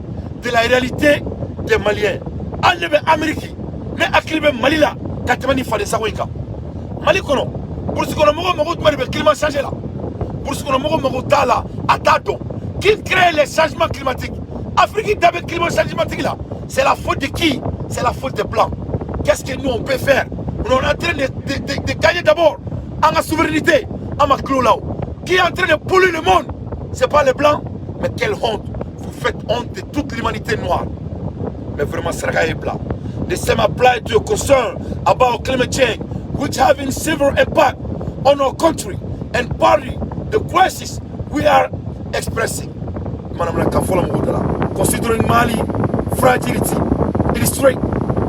de la réalité des Maliens. Hali ne bɛ Amérique, ne hakili bɛ Mali la ka tɛmɛ ni faden sago in kan. Mali kɔnɔ, brousse kɔnɔ mɔgɔw mago jumɛn de bɛ climat changer la? Brousse kɔnɔ mɔgɔw mago t'a la, a t'a dɔn. Qui crée les changements climatiques? Afrique da bɛ climat changement la. C'est la faute de qui? C'est la faute des Blancs. Qu'est-ce que nous on peut faire? On est en train de gagner d'abord en la souveraineté, en ma là. Qui est en train de polluer le monde? C'est pas les Blancs, mais quelle honte. Vous faites honte de toute l'humanité noire. Mais vraiment, saraka est blanc. The same apply to your concern about climate change, which having severe impact on our country and partly the crisis we are expressing. Madame la Kafola Mogodala. Considering Mali fragility illustrated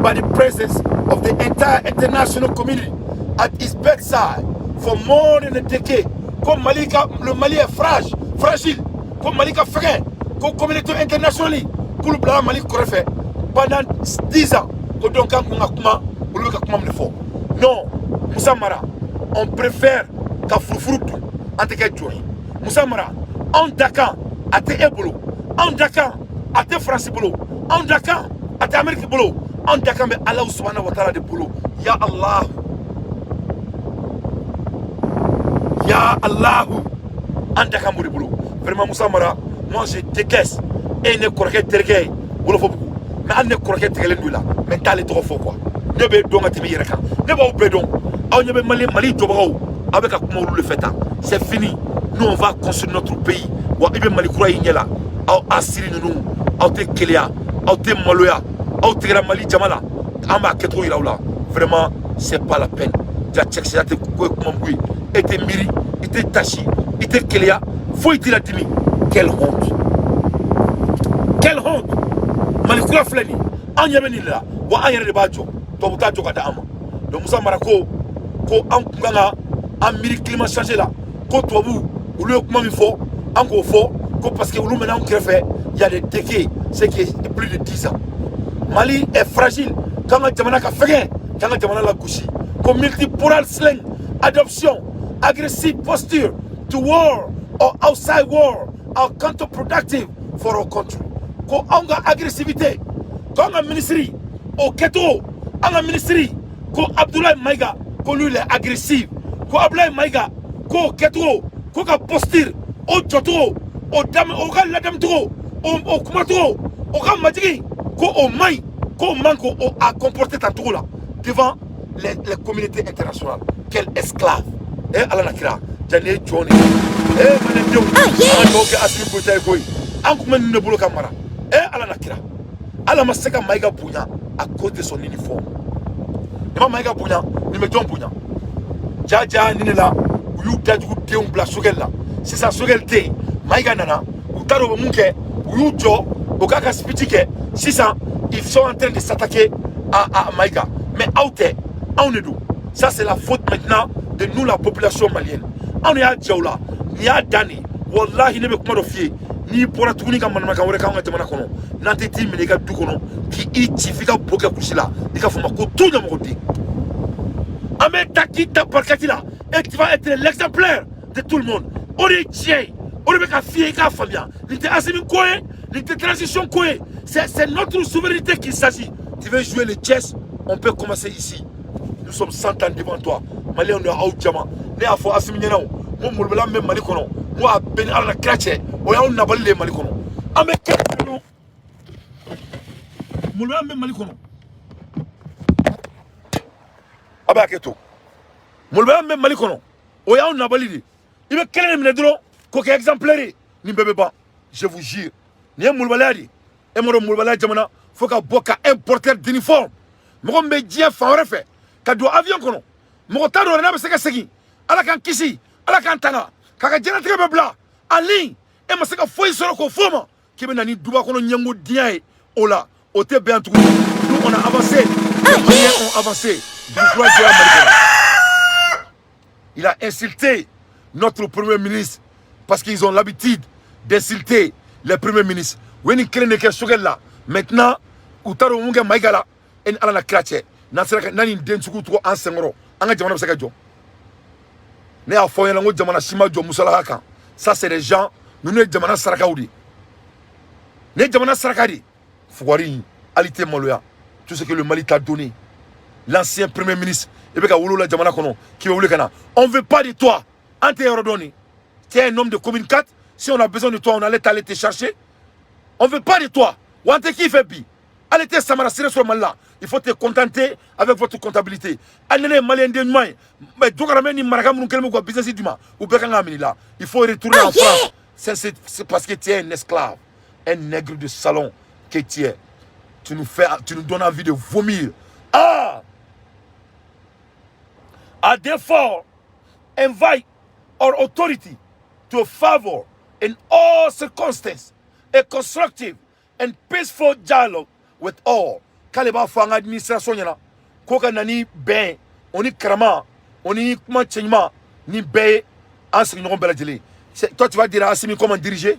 by the presence of the entire international community at its bedside for more than a decade. Comme Mali, le Mali est fragile, fragile, comme Mali ka fɛgɛn, Ko communauté internationale k'olu bilara Mali kɛrɛfɛ pendant 10 ans, ko donc k'an kun ka kuma, olu bɛ ka kuma min de fɔ. Non, Moussa Mara, on préfère ka furufuru dun, an tɛ kɛ jɔn ye. Moussa Mara, anw dakan a tɛ e bolo, anw dakan a tɛ Faransi bolo, anw dakan a tɛ Amérique bolo, anw dakan bɛ Alahu subahana wa taala de bolo. Ya Allah, ya Allahu, an dakan b'o de bolo. Vraiment, Moussa Mara, moi je déteste. E ye ne kɔrɔkɛ terikɛ ye Wolofobugu, mais hali ne kɔrɔkɛ tigɛlen don i la, mais n t'ale tɔgɔ fɔ quoi. Ne bɛ dɔn ka tɛmɛ i yɛrɛ kan, ne b'aw bɛɛ dɔn. Aw ɲɛ bɛ Mali, Mali jɔbagaw, aw bɛ ka kuma olu de fɛ tan. C'est fini, nous on va construire notre pays. Wa i bɛ Mali kura y'i ɲɛ la. Aw asiri ninnu, aw tɛ keleya, aw tɛ maloya, aw tigɛra Mali jama la. An b'a kɛcogo yira aw la. Vraiment, c'est pas la peine. Ja cɛkisɛya tɛ ko ye kuma mugu ye. E tɛ miiri, i tɛ tasi, i tɛ keleya, foyi t'i la dimi. Quelle honte, quelle honte! Mali kura filɛ nin ye, an ɲɛ bɛ nin de la. Wa an yɛrɛ de b'a jɔ, tubabu t'a jɔ ka di an ma. Donc Moussa Mara ko ko an kun kan ka an miiri climat changer la, ko tubabu olu ye kuma min fɔ, an k'o fɔ, ko parce que olu mɛnna anw kɛrɛfɛ il y a des décades, c'est qui est plus de 10 ans. Mali est fragile, k'an ka jamana ka fɛgɛn, k'an ka jamana lagosi, ko multipolar slang adoption aggressive posture to war or outside war are counterproductive for our country. Ko anw ka agressivité, ko an ka ministre o kɛcogo, an ka ministre ko Abdoulaye Maïga, ko lui il est agressif, ko Abdoulaye Maïga k'o kɛcogo, ko ka posture o jɔcogo, o dam, o ka ladamucogo, o kumacogo, o ka majigin, ko o man ɲi, k'o man k'o a comporter tan cogo la devant les communautés internationales. Quel esclave! Eh, Ala na kira, ja nin ye jɔn de ye. Eh, maliyɛndenw, an ka dugawu kɛ Asimi Goyita ye koyi. An kun bɛ ninnu de bolo ka mara. Eh, Ala na kira, Ala ma se ka Mayiga bonya à cause de son uniforme. Ni ma Mayiga bonya, nin bɛ jɔn bonya? Ja ja, ni ne la, u y'u dajugu denw bila Sogɛli la. Sisan Sogɛli tɛ yen, Mayiga nana, u t'a dɔn u bɛ mun kɛ. U y'u jɔ u k'a ka speech kɛ. Sisan ils sont en train de s'attaquer à Mayiga, mais aw tɛ, anw de don. Ça, c'est la faute maintenant de nous, la population malienne. Anw de y'a jɛ u la. Nin y'a dan de ye. Walahi, ne bɛ kuma dɔ f'i ye, n'i bɔra tuguni ka manamakan wɛrɛ k'anw ka jamana kɔnɔ, n'an tɛ t'i minɛ i ka du kɔnɔ k'i ci f'i ka bo kɛ kusi la, i ka fɔ ma ko tout ɲɛmɔgɔden. An bɛ taa k'i ta barikati la et tu vas être l'exemplaire de tout le monde. O de ye tiɲɛ ye, o de bɛ ka f'i ye, i k'a faamuya. Nin tɛ Asimi ko ye, nin tɛ transition ko ye, c'est notre souveraineté qu'il s'agit. Tu veux jouer le chess, on peut commencer ici. Nous sommes 100 ans devant toi. Maliyɛnw de aw jama. Ne y'a fɔ Asimi ɲɛna, o n ko molobɛla min bɛ Mali kɔnɔ, n ko a bɛɛ ni Ala na kira cɛ, o y'anw nabali de ye Mali kɔnɔ. An bɛ kɛ kɔnɔ, molobɛla min bɛ Mali kɔnɔ, a bɛ hakɛ to, molobɛla min bɛ Mali kɔnɔ, o y'anw nabali de. I bɛ kelen de minɛ dɔrɔn k'o kɛ exemplaire ye, nin bɛɛ bɛ ban. Je vous jure, nin ye molobaliya de ye. E m'a dɔn molobaliya jamana fo ka bɔ ka importeur d'uniforme, mɔgɔ min bɛ diɲɛ fan wɛrɛ fɛ ka don avion kɔnɔ, mɔgɔ t'a dɔn n'a bɛ se ka segin. Ala k'an kisi, Ala k'an tanga k'a ka diɲɛlatigɛ bɛɛ bila en ligne. E ma se ka foyi sɔrɔ k'o f'o ma k'i bɛ na ni duba kɔnɔ ɲɛngo diɲɛ ye, o la o tɛ bɛn yan tuguni. Nous, on a avancé, les Maliens ont avancé. Dugu kura jɔra Mali kɔnɔ. Il a insulté notre premier ministre parce qu'ils ont l'habitude d'insulter les premiers ministres. U ye nin kelen de kɛ Sogɛli la. Maintenant u t'a dɔn mun kɛ Mayiga la. E ni Ala na kira cɛ, n'an sera ka n'a nin den sugu tɔgɔ an senkɔrɔ, an ka jamana bɛ se ka jɔ? Ne y'a fɔ aw ɲɛna n ko jamana si ma jɔ musalaka kan. Ça, c'est des gens, ninnu ye jamana sarakaw de ye. Nin ye jamana saraka de ye. Fugari in, hali tɛ maloya. Tout ce que le Mali t'a donné, l'ancien premier ministre, i bɛ ka wolo la jamana kɔnɔ k'i bɛ wuli ka na. On veut pas de toi. An tɛ yɔrɔ dɔn nin. Tu es un homme de commune 4. Si on a besoin de toi, on allait aller te chercher. On veut pas de toi. Wa an tɛ k'i fɛ bi. Ale tɛ samara sere sɔrɔ Mali la. Il faut te contenter avec votre comptabilité. Hali ni ne ye maliyɛn den ɲuman ye, mais Jokaramɛ ni maraka minnu kɛlen bɛ k'u ka business d'u ma, u bɛɛ kan k'a minɛ i la. Il faut retourner en France. C'est parce que tu es un esclave, un nègre de salon que tu es. Tu nous donnes envie de vomir. Ah, I therefore invite our authority to favor in all circumstances a constructive and peaceful dialogue with all. K'ale b'a fɔ an ka administration ɲɛna ko ka na ni bɛn o ni karama o ni kuma cɛɲuman ni bɛɛ ye, an sigiɲɔgɔn bɛɛ lajɛlen. Toi, tu vas dire à Assimi comment diriger?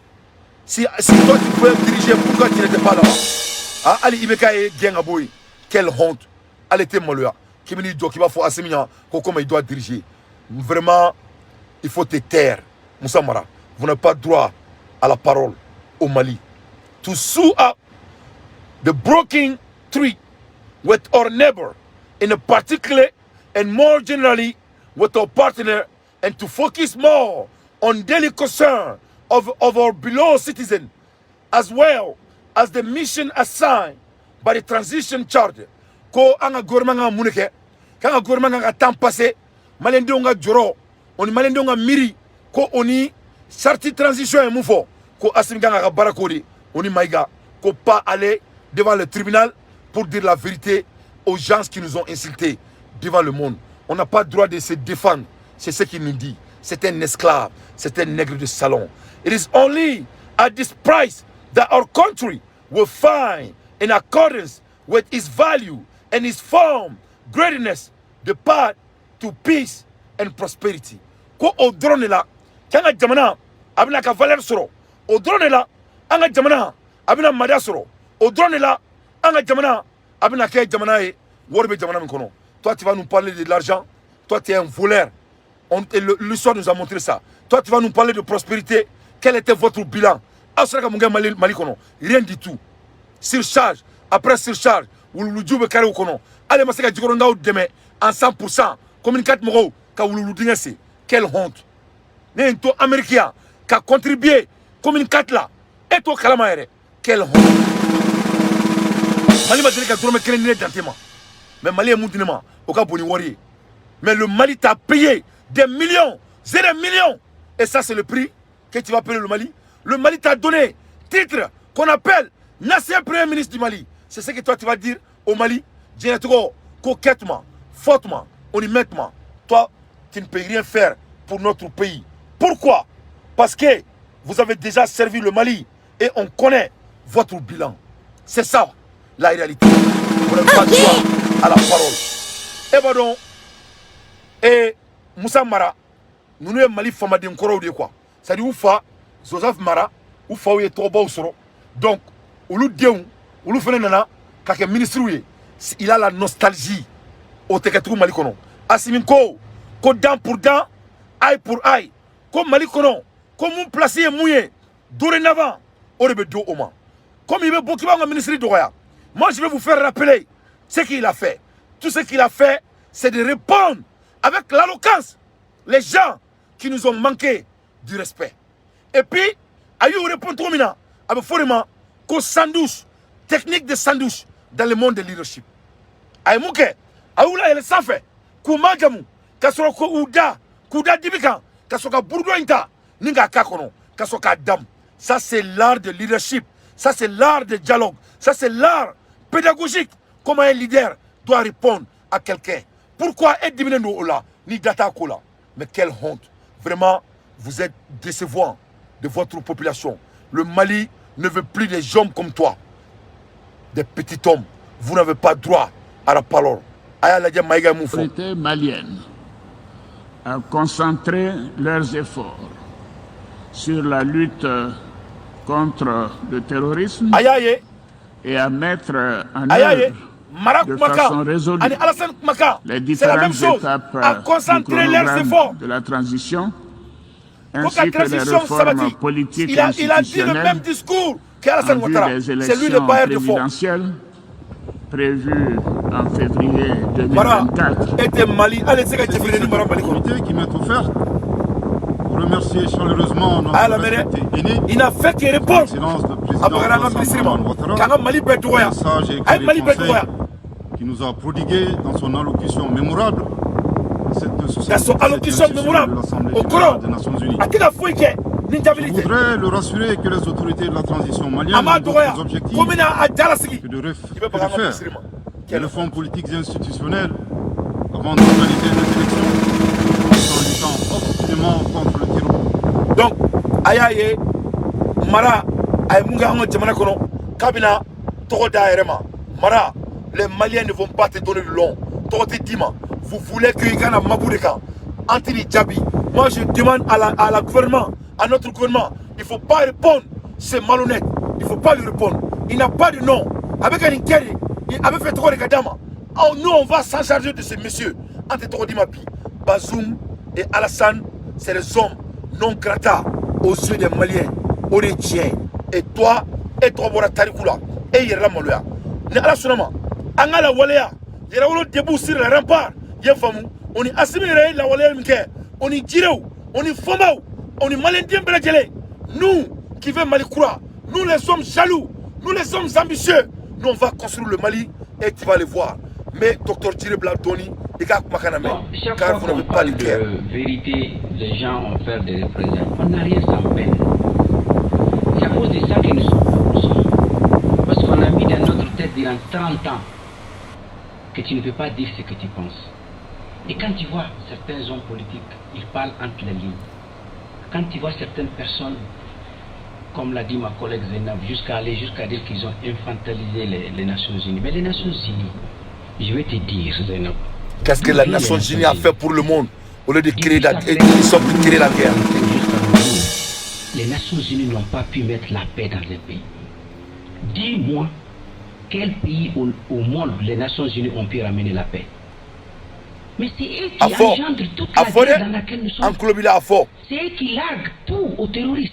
Si toi tu pouvais diriger, pourquoi tu n'étais pas là-bas? Ah, hali IBK ye gɛn ka bɔ yen. Quelle honte! Ale tɛ maloya k'i bɛ n'i jɔ k'i b'a fɔ Assimi ɲɛna ko comment il doit diriger. Vraiment, il faut te taire, Moussa Mara. Vous n'avez pas droit à la parole au Mali. To sew up the broken thread with our neighbor in a particular and more generally with our partner, and to focus more on daily concern of our beloved citizens, as well as the mission assigned by the transition charter. Ko an ka gouvernement ka mun de kɛ? K'an ka gouvernement ka temps passé maliyɛndenw ka jɔrɔ o ni maliyɛndenw ka miiri ko o ni charte transition ye mun fɔ, ko Assimi kan k'a ka baara k'o de o ni Maïga, ko pas aller devant le tribunal pour dire la vérité aux gens qui nous ont insultés devant le monde. On n'a pas droit de se défendre. C'est ce qu'il nous dit. C'est un esclave, c'est un nègre de salon. It is only at this price that our country will find, in accordance with its value and its form greatness, the path to peace and prosperity. Ko o dɔrɔn de la k'an ka jamana a bɛna ka valeur sɔrɔ, o dɔrɔn de la an ka jamana a bɛna mada sɔrɔ, o dɔrɔn de la an ka jamana a bɛna kɛ jamana ye wari bɛ jamana min kɔnɔ. Toi, tu vas nous parler de l'argent? Toi, tu es un voleur. L'histoire nous a montré ça. Toi, tu vas nous parler de prospérité? Quel était votre bilan? Aw sera ka mun kɛ Mali, Mali kɔnɔ? Rien du tout. Surcharge après surcharge, wuluwulujiw bɛ kariw kɔnɔ, hali ma se ka jikɔrɔndaw dɛmɛ en 100%. Commune 4 mɔgɔw ka wuluwulu dingɛ sen. Quelle honte! Ne ye n to Amérique yan ka contribuer commune 4 la, e t'o kalama yɛrɛ. Quelle honte! Mali ma deli ka dɔrɔmɛ kelen di ne Dante ma, mais Mali ye mun di ne ma, o ka bon ni wari ye. Mais le Mali t'a payé des millions et des millions, et ça, c'est le prix que tu vas payer le Mali. Le Mali t'a donné titre qu'on appelle l'ancien premier ministre du Mali. C'est ce que toi, tu vas dire au Mali? Diɲɛ tɔgɔ ko kɛtuma fɔtuma o ni mɛtuma. Toi, tu ne peux rien faire pour notre pays. Pourquoi? Parce que vous avez déjà servi le Mali et on connaît votre bilan. C'est ça la réalité. Vous n'avez pas droit à la parole. E b'a dɔn e Musa Mara, ninnu ye Mali famaden kɔrɔw de ye quoi. C'est à dire u fa Joseph Mara, u faw ye tɔgɔbaw sɔrɔ, donc olu denw, olu fana nana ka kɛ ministres ye. Il a la nostalgie. O tɛ kɛ tugun Mali kɔnɔ. Assimi ko ko dent pour dent, œil pour œil, ko Mali kɔnɔ ko mun place ye mun ye dorénavant, o de bɛ di o ma. Comme il bɛ bɔ k'i b'an ka ministre dɔgɔya, moi, je vais vous faire rappeler ce qu'il a fait. Tout ce qu'il a fait, c'est de répondre avec l'éloquence les gens qui nous ont manqué du respect. Et puis a y'u répondre cogo min na, a bɛ fɔ o de ma ko sandwich, technique de sandwich dans le monde de leadership. A ye mun kɛ? A y'u layɛlɛ sanfɛ k'u majamu ka sɔrɔ k'u da, k'u da dibi kan, ka sɔrɔ ka burudɔ in ta ni k'a k'a kɔnɔ ka sɔrɔ k'a damu. Ça, c'est l'art de leadership. Ça, c'est l'art de dialogue. Ça, c'est l'art pédagogique, comment un leader doit répondre à quelqu'un. Pourquoi e diminen don o la ni da t'a ko la? Mais quelle honte! Vraiment, vous êtes décevant de votre population. Le Mali ne veut plus des hommes comme toi, des petits hommes. Vous n'avez pas droit à la parole. A y'a lajɛ Maïga ye mun fɔ. Autorités maliennes à concentrer leurs efforts sur la lutte contre le terrorisme A y'a ye et à mettre en a y'a ye œuvre Mara de kumakan façon résolue ani Alassane kumakan, les c'est la même différentes chose. Étapes À du concentrer leurs chronogramme efforts de la transition pour que la ainsi que les transition réformes sabati. Politiques et Il a dit le même institutionnelles discours qu'Alassane en vue Ouattara. Des C'est lui le élections bailleur de fonds. Présidentielles prévues en février Mara 2024. E tɛ Mali hali tɛ se ka cɛfiri ni mara Mali kɔnɔ. Opportunité qui m'est offerte pour remercier chaleureusement notre A y'a lamɛn dɛ. Respecté aîné, Il n'a fait que répondre. Excellence le A Président bagara an ka minisiri ma Alassane Ouattara, k'an ka Mali bɛɛ dɔgɔya. Sage et A ye Mali éclairé bɛɛ conseil dɔgɔya. Qui nous a prodigué dans son allocution mémorable, cette Dans son 77e allocution session mémorable de l'Assemblée o générale kɔrɔ des Nations Unies. A tɛ ka foyi kɛ ni jaabili Je tɛ. Voudrais le rassurer que les autorités de la transition malienne A m'a ont dɔgɔya d'autres objectifs ko n bɛna a ja lasigi. Que de, I bɛ que baga de an ka faire minisiri ma. des réformes politiques et institutionnelles avant d'organiser des élections en luttant obstinément contre le terrorisme. Donc a y'a ye Mara a ye mun kɛ an ka jamana kɔnɔ k'a bɛna tɔgɔ d'a yɛrɛ ma. Mara, les Maliens ne vont pas te donner le long. Tɔgɔ tɛ d'i ma. Vous voulez que i kana mabu de kan an tɛ nin jaabi. Moi, je demande à la gouvernement, à notre gouvernement, il faut pas répondre. C'est malhonnête. Il faut pas lui répondre. Il n'a pas de nom. Avec un kɛ de, a bɛ fɛ tɔgɔ de ka d'a ma. Oh, nous, on va s'en charger de ces messieurs. An tɛ tɔgɔ d'i ma bi. Bazoum et Alassane, c'est les hommes non grata aux yeux des Maliens. O de ye tiɲɛ ye. Et toi, e tɔgɔ bɔra tariku la, e yɛrɛ la maloya. Ni Ala sɔnna ma, an ka lawaleya Yɛrɛwolo debout sur les remparts. I ye faamu? O ni Asimi yɛrɛ ye lawaleya min kɛ, o ni jirew, o ni fɔnbaw, o ni maliyɛnden bɛɛ lajɛlen, nous qui veut Mali kura, nous les hommes jaloux, nous les hommes ambitieux, nous, on va construire le Mali et tu vas le voir. Mais docteur Djiré bila dɔɔni, i k'a kumakan lamɛn, Bon, chaque car fois vous n'avez qu'on pas de parle cœur. De vérité, les gens ont peur des représailles. On n'a rien sans peine. C'est à cause de ça que nous sommes là où nous sommes. Parce qu'on a mis dans notre tête durant 30 ans que tu ne peux pas dire ce que tu penses. Et quand tu vois certains hommes politiques, ils parlent entre les lignes. Quand tu vois certaines personnes, comme l'a dit ma collègue Zainab, jusqu'à aller jusqu'à dire qu'ils ont infantilisé les Nations Unies. Mais les Nations Unies, je vais te dire, Zainab, Qu'est-ce que d'où la viennent les Nation Nations Unie a Unies? fait pour le monde au lieu de créer Depuis la, sa ils sont de créer la guerre? Jusqu'à nos jours, les Nations Unies n'ont pas pu mettre la paix dans un pays. Dis-moi, quel pays au monde les Nations Unies ont pu ramener la paix? Mais c'est eux A qui fɔ engendrent toute a la fɔ guerre dɛ dans laquelle nous an sommes. tulo b'i la, a fɔ. C'est eux qui larguent tout aux terroristes.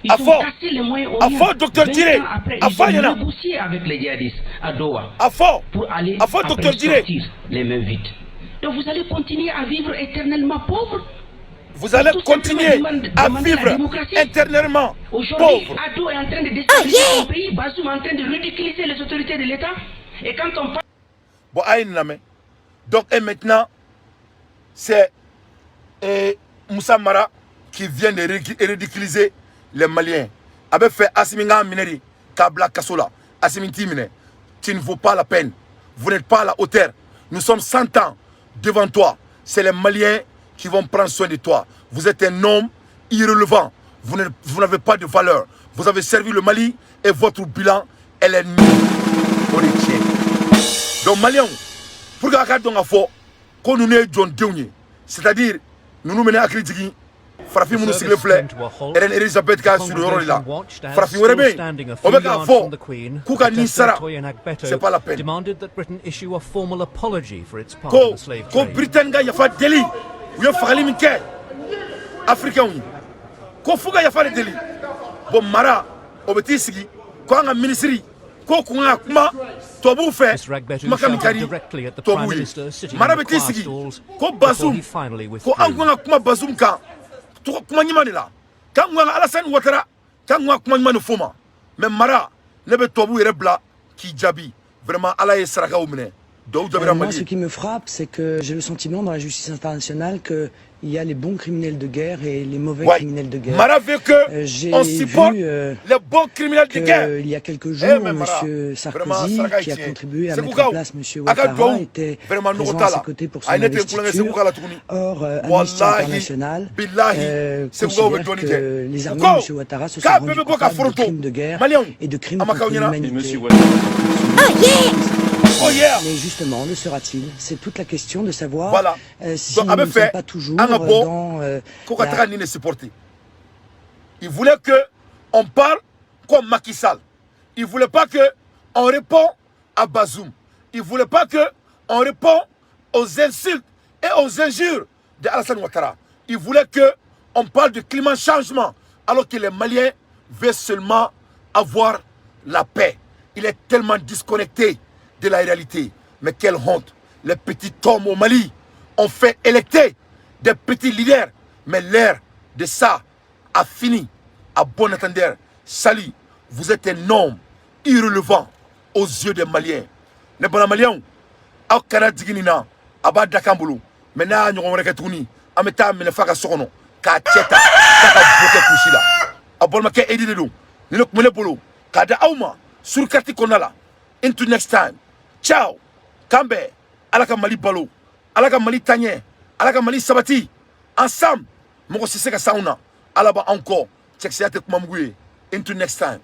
Ils A ont fɔ cassé les a Moyen-Orient. fɔ, docteur 20 Djiré ans après, a ils fɔ a ont ɲɛna. Négocié avec les djihadistes à Doha A fɔ pour aller a fɔ, après docteur Djiré. Sortir les mains vides. Donc vous allez continuer à vivre éternellement pauvre. Vous allez Tout simplement continuer à demander la vivre démocratie. éternellement Aujourd'hui, pauvre. Ado est en train de déstabiliser son pays, Bazoum est en train de ridiculiser les autorités de l'État. Et quand on parle Bon, a ye nin lamɛn. Donc, et maintenant, c'est Moussa Mara qui vient de ridiculiser les Maliens. A bɛ fɛ Asimi k'a minɛ de k'a bila kaso la. Asimi t'i minɛ. Tu ne vaux pas la peine. Vous n'êtes pas à la hauteur. Nous sommes 100 ans devant toi. C'est les Maliens qui vont prendre soin de toi. Vous êtes un homme irrelevant. Vous n'avez pas de valeur. Vous avez servi le Mali et votre bilan, elle est nulle. O de tiɲɛ. Donc Maliens, pour que a ka dɔn ka fɔ ko ninnu ye jɔndenw ye, c'est-à-dire ninnu bɛ ne hakili jigin farafin minnu sigilen filɛ Reine Elizabeth ka suruyɔrɔ de la. Farafin wɛrɛ bɛ yen, o bɛ k'a fɔ k'u ka nin sara, c'est pas la peine, ko Britain ka yafa deli, u ye fagali min kɛ Africains ye, ko f'u ka yafa de deli. Bon, Mara o bɛ t'i sigi ko an ka minisiri ko kun ka kuma tubabuw fɛ, kumakan min ka di tubabuw ye. Mara bɛ t'i sigi ko Bazoum, ko an kun ka kuma Bazoum kan kuma ɲuman de la, k'an kun ka Alassane Ouattara, k'an kun ka kuma ɲuman de f'o ma. Mais Mara, ne bɛ tubabuw yɛrɛ bila k'i jaabi. Vraiment, Ala ye sarakaw minɛ dɔw jaabira. Moi, Mali ce qui me frappe, c'est que j'ai le sentiment dans la justice internationale qu'il y a les bons criminels de guerre et les mauvais criminels de guerre. Mara veut que J'ai on supporte vu les bons criminels de guerre. qu'il y a quelques Eh, jours, mais Mara, M. vraiment, Sarkozy, saraka qui a tiɲɛ. Contribué à mettre Segukaw, en place M. a ka Ouattara, duwawu était vraiment nɔgɔ présent t'a à ses la. côtés pour son A ye ne tɛ kulonkɛ investiture. Segu la tuguni. Or, Amnesty Wallahi, International billahi, Segukaw bɛ considère dɔɔnin que kɛ. les armées Kukaw, de M. Ouattara se sont k'a bɛɛ rendues bɛ bɔ ka coupables de foronto. crimes de guerre Maliyɛnw, et de crimes a ma k'aw contre ɲɛna. Et l'humanité. M. Ouattara Oh yeah. Mais justement, le sera-t-il? C'est toute la question de savoir Voilà. si Donc, nous a bɛ ne sommes fɛ pas toujours an ka bɔ dans ko ka la taga nin de supporter. Il voulait que on parle comme Macky Sall. Il voulait pas que on répond à Bazoum. Il voulait pas que on répond aux insultes et aux injures de Alassane Ouattara. Il voulait que on parle de climat changement alors que les Maliens veulent seulement avoir la paix. Il est tellement disconnecté de la réalité. Mais quelle honte. Les petits hommes au Mali ont fait électer des petits leaders. Mais l'ère de ça a fini. À bon entendeur, salut, vous êtes un homme irrelevant aux yeux des Maliens. Les bons Maliens, aw kana jigin nin na, a b'a da kan bolo. Mais n'a y'a ɲɔgɔn wɛrɛ kɛ tuguni, an bɛ taa minɛ f'a ka so kɔnɔ k'a cɛ ta k'a ka bo kɛ kusi la. A balimakɛ Edi de don. Ni ne tun bɛ ne bolo k'a da aw ma surukati kɔnɔna la. Into next time, ciao, k'an bɛn. Ala ka Mali balo, Ala ka Mali taɲɛ, Ala ka Mali sabati. Ensemble, mɔgɔ si se ka s'anw na. Ala b'anw kɔ, cɛkisɛya tɛ kuma mugu ye. Into next time.